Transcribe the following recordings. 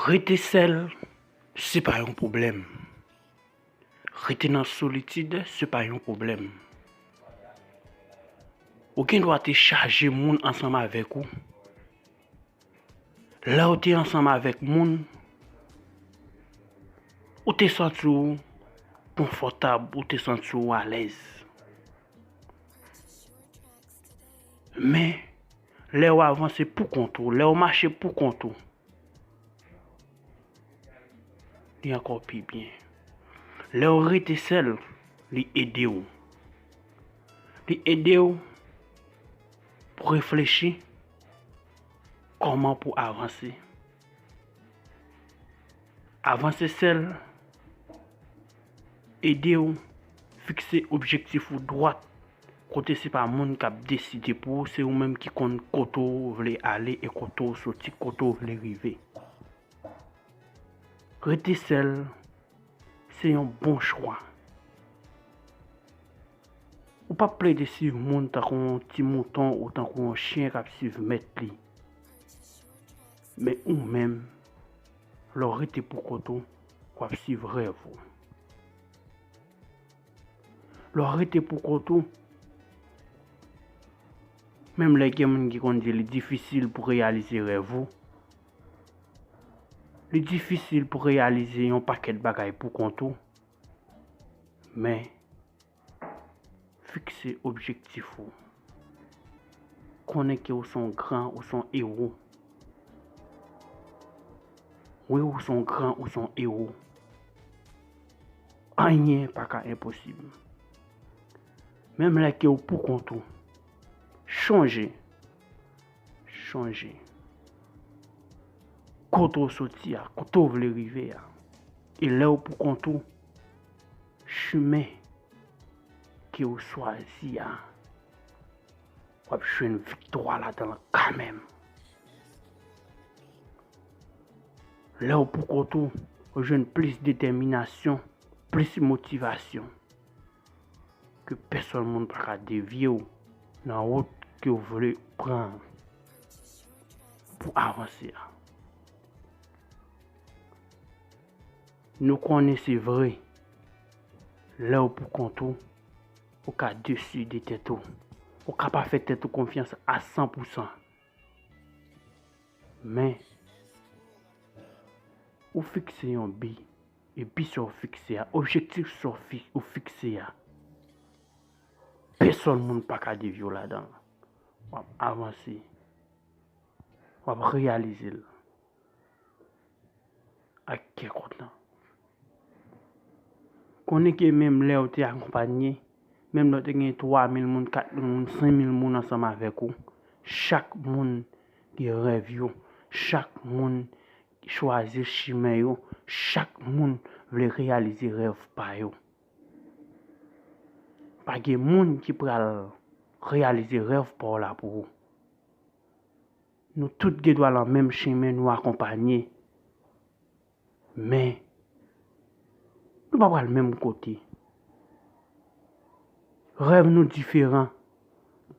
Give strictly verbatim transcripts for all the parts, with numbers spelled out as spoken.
Rete sèl, se pa yon pwoblèm. Rete nan solitid, se pa yon pwoblèm. Ou gen dwa te chaje moun ansanm avèk ou. Lè w te ansanm avèk moun, ou te santi w konfòtab, ou te santi w alèz. Men, lè w avanse pou kont ou, lè w mache pou kont ou, li ankò pi byen. Lè w rete sèl, li ede w. Li ede w pou reflechi kòman pou avanse. Avanse sèl ede w fikse objektif ou dwat, kote se pa moun k ap deside pou ou, se ou menm ki konn kote w vle ale e kote w soti, kote w vle rive. Rete sèl, se yon bon chwa. Ou p ap plede swiv moun tankou yon ti mouton ou tankou yon chen k ap swiv mèt li. Men ou menm, lè w rete pou kont ou, w ap swiv rèv ou. Lè w rete pou kont ou, menm lè gen moun ki konn di li difisil pou reyalize rèv ou, li difisil pou reyalize yon pakèt bagay pou kont ou, men fikse objektif ou. Konnen ke w se yon gran, ou se yon ewo. Wi, ou se yon gran, ou se yon ewo. Anyen pa ka enposib. Menm lè ke w pou kont ou, chonje, chonje kote w soti a, kote w vle rive a. E lè w pou kont ou, chimen ke w swazi a, w ap jwenn viktwa ladan l kanmenm. Lè w pou kont ou, w jwenn plis detèminasyon, plis motivasyon. Ke pèsonn moun pa ka devye w nan wout ke w vle pran pou avanse a. Nou konnen se vre, lè w pou kont ou, ou ka deside tèt ou. Ou ka pa fè tèt ou konfyans a san pou san. Men, ou fikse yon bi, e bi sa w fikse a, objektif sa w fi-, ou fikse a, pèsonn moun pa ka devye w ladan l. W ap avanse, w ap reyalize l ak kè kontan. Konnen ke menm lè w te akonpanye, menm lè w te gen twa mil moun, kat mil moun, senk mil moun ansanm avèk ou, chak moun gen rèv yo, chak moun chwazi chimen yo, chak moun vle reyalize rèv pa yo. Pa gen moun ki pral reyalize rèv pa w la pou ou. Nou tout gen dwa nan menm chimen nou akonpanye. Men, nou pa pral menm kote. Rèv nou diferan.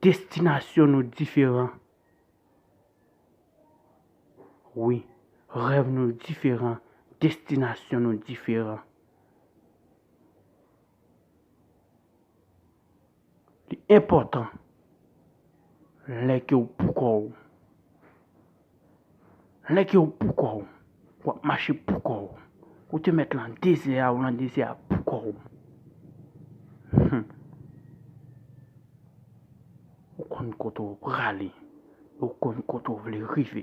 Destinasyon nou diferan. Wi, rèv nou diferan. Destinasyon nou diferan. Li enpòtan lè ke w pou kò w. Lè ke w pou kò w, w ap mache pou kò w. Ou te mèt lan dezè a, ou lan dezè a pou kò w. Hmm. Ou konn kote w prale, ou konn kote w vle rive.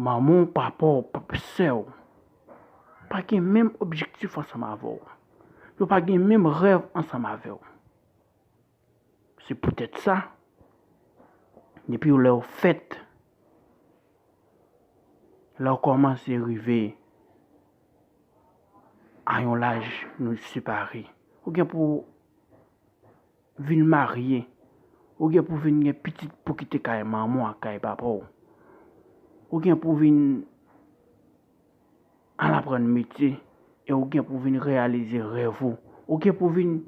Manman w, papa w, pap, sè w pa gen menm objektif ansanm avè w. Yo pa gen menm rèv ansanm avè w. Se poutèt sa, depi lè w fèt, lè w kòmanse rive a yon laj nou separe, ou gen pou vin marye, ou gen pou vin gen pitit pou kite kay manman w ak kay papa w. Ou gen pou vin al aprann metye, e ou gen pou vin reyalize rèv ou. Ou gen pou vin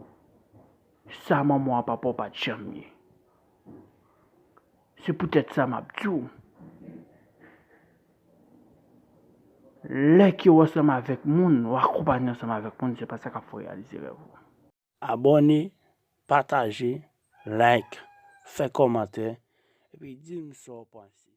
sa manman w ak papa w pa t janm ye. Se poutèt sa m ap di w, Lè ke w ansanm avèk moun, w akonpanye ansanm avèk moun, se pa sa k ap fè w reyalize rèv ou. Abòne, pataje, like, fè kòmantè, epi di m sa w panse.